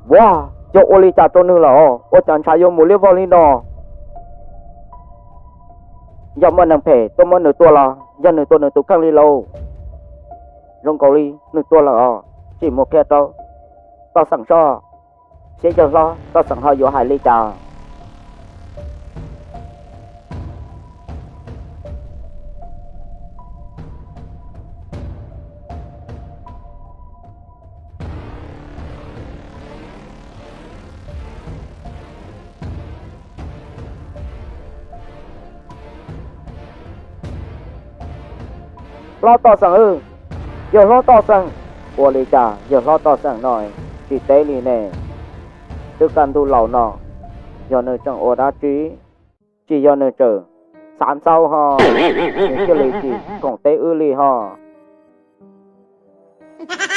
Ua, yog ua li cas rau nws lawm os, ua cas ntshav yuav mus liab vog li no? Yog muaj neeg phem tuaj muab nws tua los yog nws tua nws tus kheej li lauj? Zoo nkaus li nws tua lawm os, tsis mus qhia rau Toj Xeem soj, seb yawg hlob Toj Xeem ho yuav hais li cas. Hlob Toj Xeem, yawg hlob Toj Xeem, ua li cas yawg hlob Toj Xeem no tsis teb li ne? Twb kaj ntug laus no, yog nws tseem ua dab tsi? Tsis yog nws tseem xav ntxaub ho, nws thiaj li tsis koom teb wb li ho.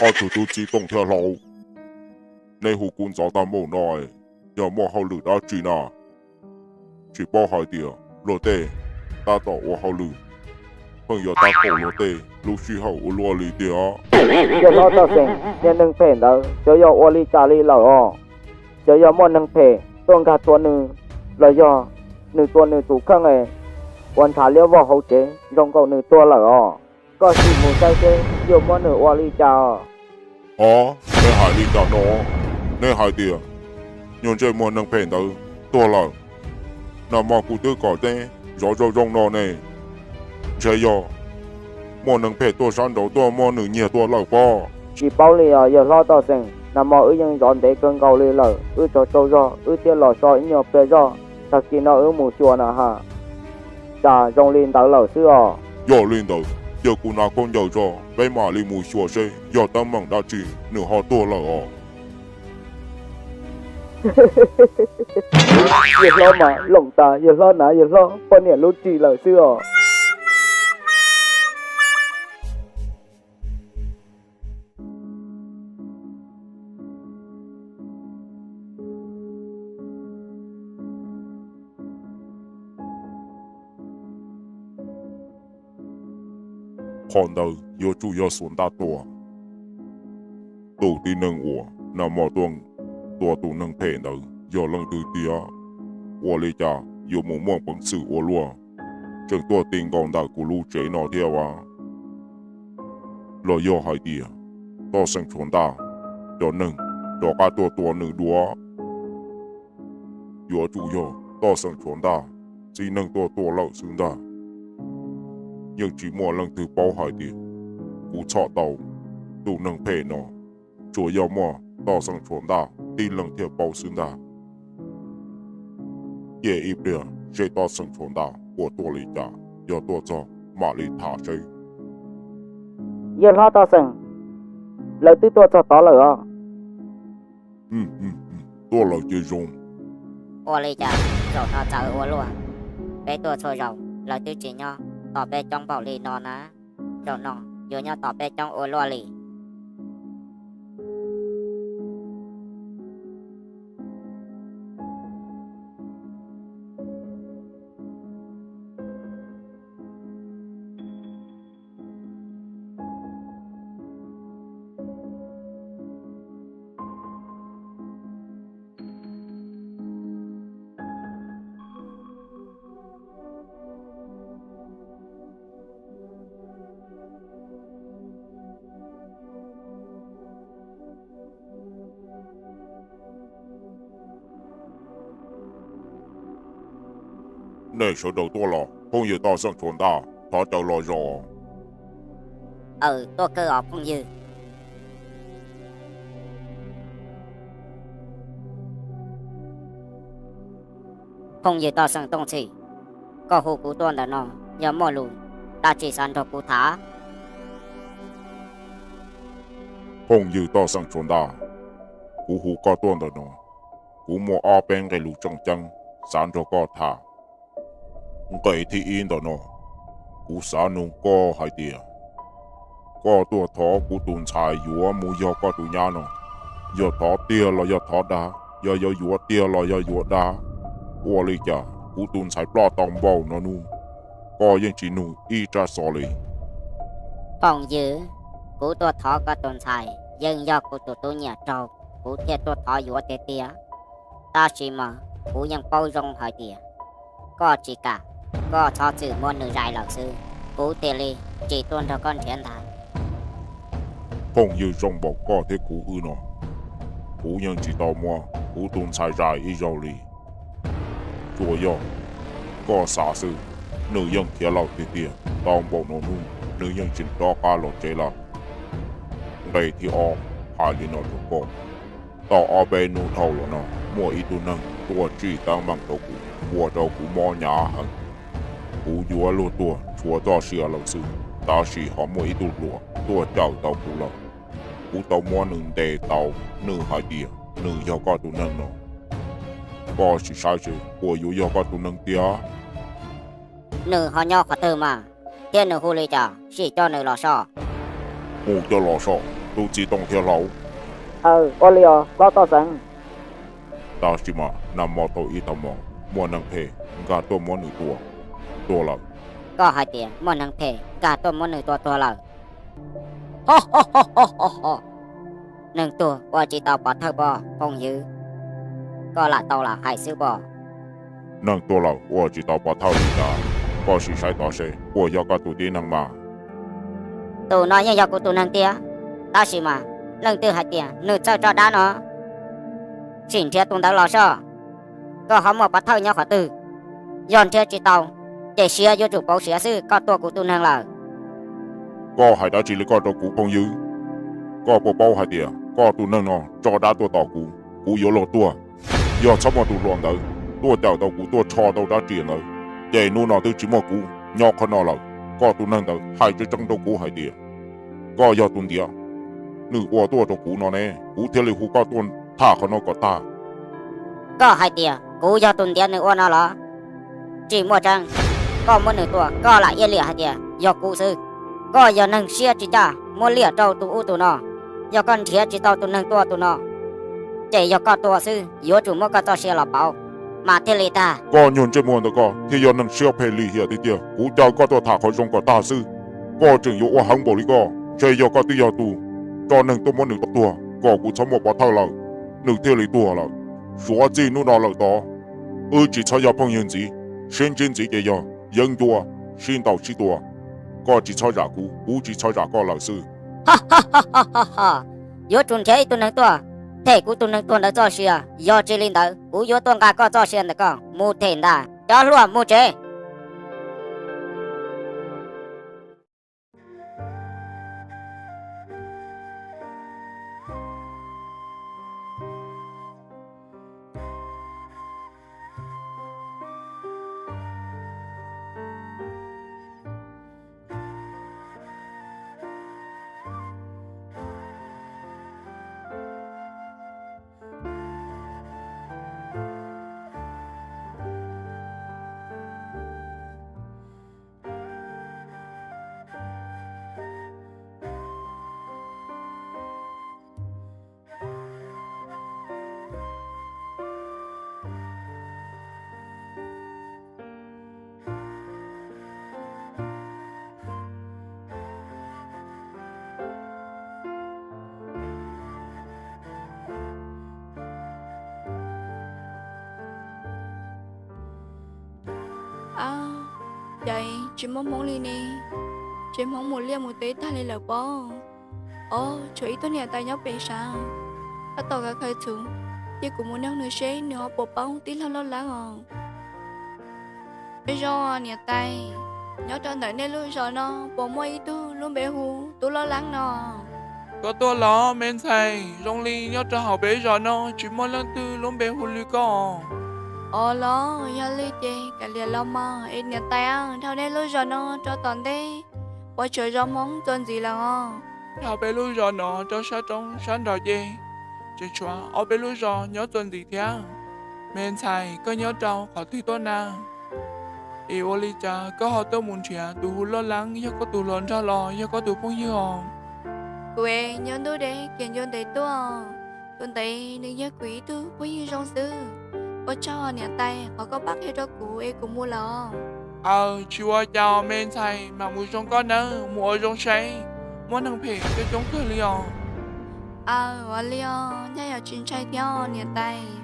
Ob tug tub txib Tooj thiab Hlau, neb hu kuv ntxov tag npaum no, yog muaj hauj lwm dab tsi na? Tsis paub hais tias luag tej tab tom ua hauj lwm, pheej yuav tab kaum luag tej lub sij hawm ua luaj li tiag. Yawg hlob Toj Xeem, niag neeg phem ntawd xyov yog ua li cas li lawm os. Xyov yog muaj neeg phem tuaj nkag tua nws, los yog nws tua nws tus kheej es ua ntshav liab vog hauv tsev zoo nkaus nws tuag lawm os. Koj sim mus saib seb yuav muab nws ua li cas os. Hov, neb hais li cas no? Neb hais tias nyuag ntsej muag neeg phem ntawd tuag lawm? Nag hmo kuv twb kom neb zov zoo zoo no ne, ntshe yog muaj neeg phem tuaj sab nraud tuaj muab nws nyiag tua lawm pob. Tsis paub li os yawg hlob Toj Xeem, nag hmo wb yeej zov ntev kawg nkaus li lawm, wb tsaug tsaug zog wb thiaj los so ib nyuag pliag zog, tag kis no wb mus xyuas na ha. Cas zoo li ntawd lawm xwb os. Yog li ntawd, cia kuv hnav khaub ncaws tso, peb mam li mus xyuas seb yog teeb meem dab tsi nws ho tuag lawm os. Yawg hlob mas loom tas yawg hlob hnav yawg hlob poj niam lub ris lawm xwb os. Qhov ntawd yuav tsum yog Xuas Ntaj tua. Tus tib neeg uas nag hmo tuaj tua tus neeg phem ntawd yog leej twg tiag? Ua li cas yuav mus muaj peev xwm ua luaj, tseem tuaj ti nkaus ntawm kuv lub tsev no thiab as? Los yog hais tias Toj Xeem Tshuav Ntaj cov neeg rov qab tuaj tua nws dua? Yuav tsum yog Toj Xeem Tshuav Ntaj txib neeg tuaj tua lawm xwb ntag. Yeej tsis muaj leej twg paub hais tias kuv txhom tau tus neeg phem no, tsuas yog muaj Toj Xeem Tshuav Ntaj tib leeg thiaj paub xwb ntag. Cia ib pliag seb Toj Xeem Tshuav Ntaj puas tuaj li cas, yog tuaj txog mam li tham seb. Yawg hlob Toj Xeem, lawv twb tuaj txog tod lawm os. Tuaj lawm ces zoo. Ua li cas zaum no txawv ua luaj, peb tuaj txhua zaus lawv twb tsis nyob tos peb coob npaum li no na, zaum no yuav nyob tos peb coob ua luaj li. Nej sawv daws tuaj los? Phooj ywg Toj Xeem Tshuav Ntaj, thov caw los zaum. Aw, tuaj kawg os phooj ywg. Phooj ywg Toj Xeem Tooj Txhim, koj hu kuv tuaj ntawm no yog muaj lus dab tsi xav nrog kuv tham? Phooj ywg Toj Xeem Tshuav Ntaj, kuv hu koj tuaj ntawm no, kuv muaj ob peb nqe lus tseem ceeb xav nrog koj tham. Nqe thib ib ntawm no, kuv xav nug koj hais tias, koj tuaj thov kuv tus ntxhais yuav mus yog koj tus nyab no, yog thov tiag los yog thov dag? Yog yuav yuav tiag los yog yuav dag? Ua li cas kuv tus ntxhais ploj tau npaum no nub, koj yeej tsis nug ib tsab xov li? Phooj ywg, kuv tuaj thov koj tus ntxhais yeej yog kuv tus tub nyiam raug kuv thiaj tuaj thov yuav tiag tiag. Tab sis mas kuv yeej paub zoo hais tias koj tsis kam, koj txhob txwm muab nws zais lawm xwb, kuv thiaj li tsis tuaj nrog koj nrhiav ntag. Phooj ywg zoo npaum koj thiab kuv wb no, kuv yeej tsis tau muab kuv tus ntxhais zais ib zaug li. Tsuas yog koj xav xwb, nws yeej khiav lawm tiag tiag, tau npaum no hnub nws yeej tsis rov qab los tsev lawm. Nqe thib ob hais li no rau koj, tau ob peb hnub dhau los no muaj ib tug neeg tuaj tsim teeb meem rau kuv, ua rau kuv mob hnyav heev. Kuv yuav luag tuag tshuav txoj sia lawm xwb, tab sis ho muaj ib tug hluas tuaj cawm tau kuv lawm. Kuv tau muab nws ntes tau, nws hais tias nws yog koj tus neeg no. Koj sim saib seb puas yuav yog koj tus neeg tiag. Nws ho nyob qhov twg mas, thiab nws hu li cas, sim coj nws los soj. Mus coj los soj, tus txiv tooj thiab hlau. Aw, ua li os, plaub toj xeev. Tab sis mas nag hmo thaum ib tag hmo, muaj neeg phem nkag tuaj muab nws tua tuag lawm. Koj hais tias muaj neeg phem nkag tuaj muab nws tua tuag lawm? Neeg tuag ua tsis tau pov thawj pob, phooj ywg, koj lam tau lam hais xwb pob. Neeg tuag lawm ua tsis tau pov thawj li cas? Koj sim saib tod seb puas yog koj tus tib neeg mas. Tus no yeej yog kuv tus neeg tiag, tab sis mas leej twg hais tias nws txawj tso dab no? Sim nrhiav tus ntawd los soj. Koj ho muaj pov thawj nyob qhov twg? Yog nrhiav tsis tau, ces siav yuav tsum pauv siav xwb, koj tua kuv tus neeg lawm. Koj hais dab tsi li koj rau kuv phooj ywg? Koj puas paub hais tias koj tus neeg no tso dab tuaj tom kuv, kuv yuav luag tuag? Yog txhob muaj tus hluas ntawd tuaj cawm tau kuv, tuaj rho tau rab riam ntawd, ces hnub no twb tsis muaj kuv nyob qhov no lawm. Koj tus neeg ntawd hais tseeb tseeb rau kuv hais tias koj yog tus ntiav nws ua tuaj rau kuv no ne, kuv thiaj li hu koj tuaj tham qhov no kom tag. Koj hais tias kuv yog tus ntiav nws ua no los? Tsis muaj tseeb. Koj muab nws tua, koj lam iab liam hais tias yog kuv xwb. Koj yog neeg siab tsis ncaj, muab liam rau tus ub tus no. Yog koj nrhiav tsis tau tus neeg tua tus no, ces yog koj tua xwb, yuav tsum muab koj txoj sia los pauv mas thiaj li tag. Koj nyuag ntsej muag ntawm koj thiaj yog neeg siab phem lim hiam tiag tiag. Kuv caw koj tuaj tham qhov zoo kom tag xwb, koj tseem yuav ua heev npaum li koj. Ntshe yog koj twb yog tus tso neeg tuaj muab nws tua tuag kom kuv txhob muaj pov thawj lawm, nws thiaj li tuag lawm. Suav txij hnub no lawm tod, wb tsis txhob yog phooj ywg ntxiv, sib ntsib ntxiv ces yog yeeb ncuab, sib ntaus sib tua. Koj tsis txhob zam kuv, kuv tsis txhob zam koj lawm xwb. Yuav tsum nrhiav ib tug neeg tuaj them kuv tus neeg tuag ntawd txoj sia, yog tsis li ntawd kuv yuav tuaj nqa koj txoj sia ntawm koj mus them ntag. Cov hluas, mus tsev. Ab, cas tsis muaj hmoob li ne? Tsev hmoob mus liaj mus teb tag li lawm pob? Ob, tshuav ib tug niam tais nyob pem sav, tab tom khaws txhuv, cia kuv mus noog nws seb nws ho puas paub tij laug Lauj Leeb os. Peb zos niam tais, nyob rau ntawm nej lub zos no puas muaj ib tug lub npe hu Tub Lauj Leeb no? Koj tuaj los me ntxhais, zoo li nyob rau hauv peb zos no tsis muaj leej twg lub npe hu li koj. Os los yog li ces kav liam los mas es niam tais, dhau nej lub zos no rau tom ntej puas tshuav zos hmoob txuas ntxiv lawm os? Dhau peb lub zos no rau sab roob sab nraud ces tseem tshuav ob peb lub zos nyob txuas ntxiv thiab. Me ntxhais, koj nyob rau qhov twg tuaj na? Es ua li cas koj ho tuaj mus nrhiav tus hu Lauj Leeb, yog koj tus hluas nraug los yog koj tus phooj ywg os? Kuv es nyob ntuj deb kiag ncua ntev tuaj, tus ntev nws yog kuv ib tug phooj ywg zoo xwb. Ua tsaug niam tais qhov koj pab qhia rau kuv es kuv mus lawm. Aw, tsis ua cas me ntxhais, mam mus zoo koj nawb, mus ua zoo saib, muaj neeg phem coob coob kawg li os. Aw, ua li os, nyaj yuav tsis ntshai thiab niam tais.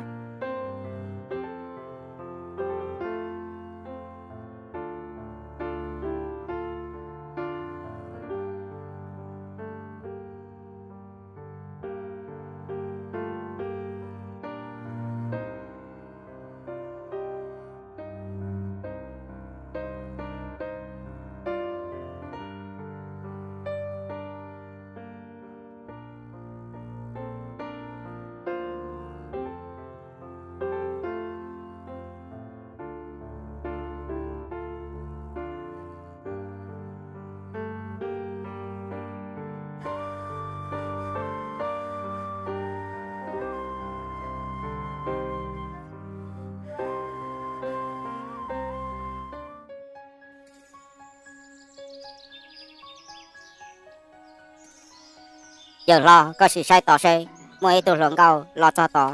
Yawg hlob, koj sim saib tod seb, muaj ib tug hluas nkauj los txog tod,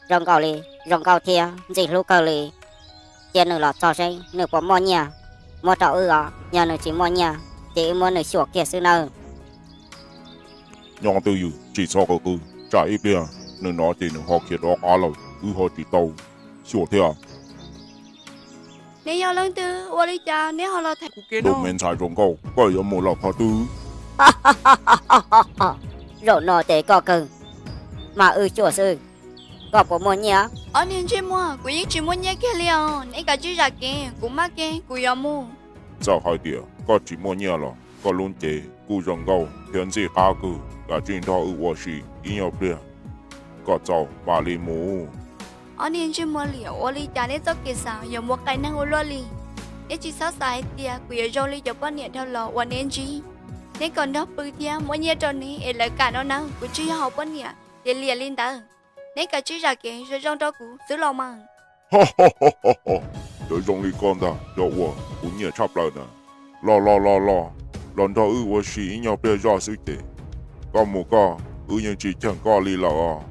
zoo nkauj li, zoo nkauj thiab ntxim hlub kawg li. Cia nws los txog seb nws puas muaj nyiaj, muab rau wb os. Yog nws tsis muaj nyiaj, ces wb muab nws xyuam kiag xwb nawb. Nyob twj ywm, tsis txhob qw qw, tsam ib pliag nws hnov ces nws ho khiav rov qab lawm, wb ho tsis tau xyuam thiab. Neb yog leej twg, ua li cas neb ho los tham kuv? Tus me ntxhais zoo nkauj, koj yuav mus lawm qhov twg? Zaum no ces koj kawg, mas wb xyuam xwb. Koj puas muaj nyiaj? Ob niag ntsej muag, kuv yeej tsis muaj nyiaj kiag li os. Neb kav tsij zam kev, kuv maj kev kuv yuav mus. Txawm hais tias koj tsis muaj nyiaj los koj lub cev kuj zoo nkauj thiab ntxim qab kawg, kav tsij nrog wb ua si ib nyuag pliag kom txaus mam li mus. Ob niag ntsej muag liam, ua li cas neb txoj kev xav yuav mus qai neeg ua luaj li? Neb tsis txhob xav hais tias kuv yuav zoo li cov poj niam dhau los uas neb ntsib. Neb kom nrog pw thiab muab nyiaj rau neb es lawv kam no nawb, kuv tsis yog hom poj niam tiav liam li ntawd. Neb kav tsij zam kev zoo zoo rau kuv xwb los mas. Cov zoo li koj ntag yog uas kuv nyiam tshaj plaws na. Los los los los, los nrog wb ua si ib nyuag pliag zoj xwb ces koj mus koj, wb yeej tsis cheem koj li lawm os.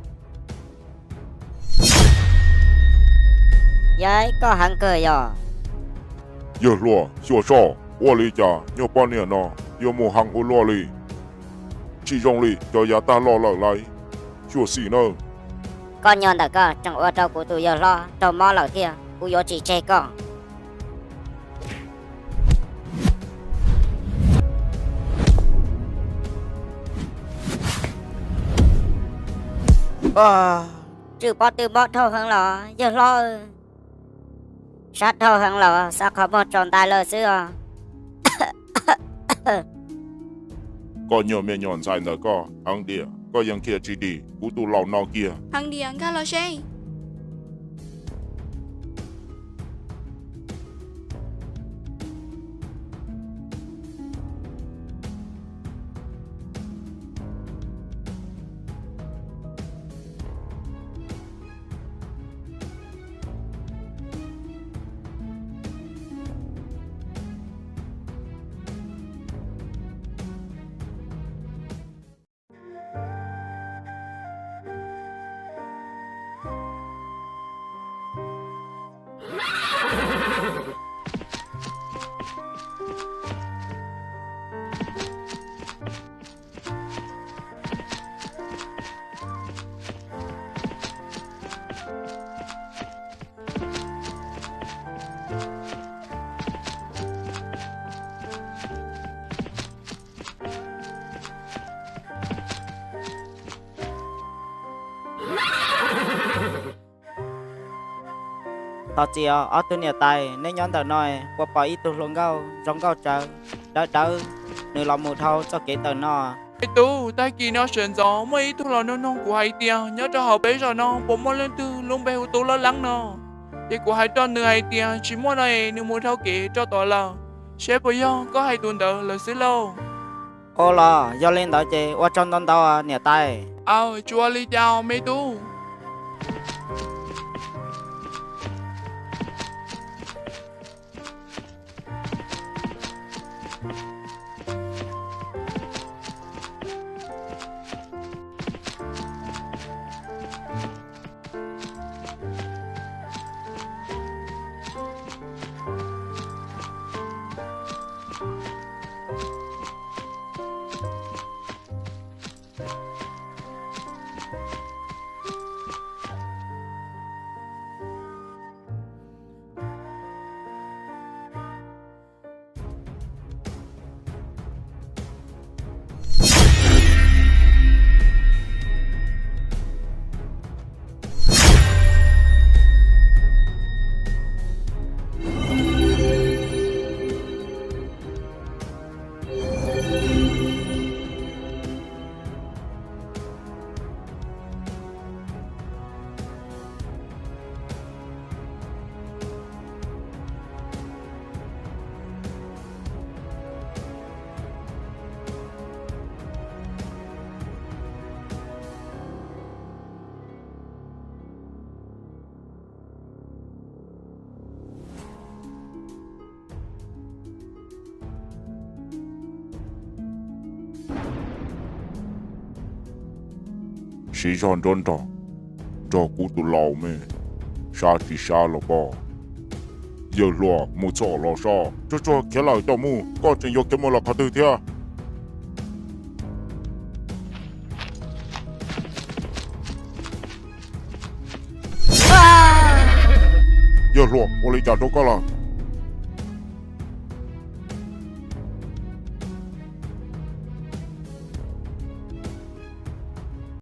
Yog koj heev kawg yog? Yawg hluas, xyuam soj, ua li cas nyuag poj niam no yuav mus heev ua luaj li? Tsis zoo li cov yav tag los lawm lauj, xyuam xim nawb. Koj nyuag ntawm koj tseem ua rau kuv tus yawg hlob raug mob lawm thiab, kuv yuav tsis tseg koj. Tswm pob tw mob dhau heev los yawg hlob. Sab dhau heev los xav qhov muag tsaus ntais lawm xwb os. Koj nyuag me nyuam ntxhais ntawm koj heev diam, koj yeej khiav tsis dim kuv tus laus no kiag. Heev diam, nkag los seb. Thov txim os ob tug niam tais, neb nyob ntawm no puas pom ib tug hluas nkauj zoo nkauj tsawv, dawb dawb, nws los mus dhau txoj kev tawm no? Me tub, tag kis no sawv ntxov muaj ib tug los nug nug kuv hais tias nyob rau hauv peb zos no puas muaj leej twg lub npe hu Tub Loj Leeb no, ces kuv hais rau nws hais tias tsis muaj no es nws mus dhau kev rau tod lawm, seb puas yog koj hais tus ntawd lawm xwb lauj. Ua los yog li ntawd ces ua tsaug ntau ntau niam tais. Aw, tsis ua li cas me tub. Siv zog nruab nrog, nrog kuv tus laus me, sab tsis sab los pom. Yawg hluas, mus txog los sab, tsuag tsuag khiav lawm, coj mus, koj tseem yuav khiav mus los qhov twg thiab? Yawg hluas, ua li cas rau koj lawm?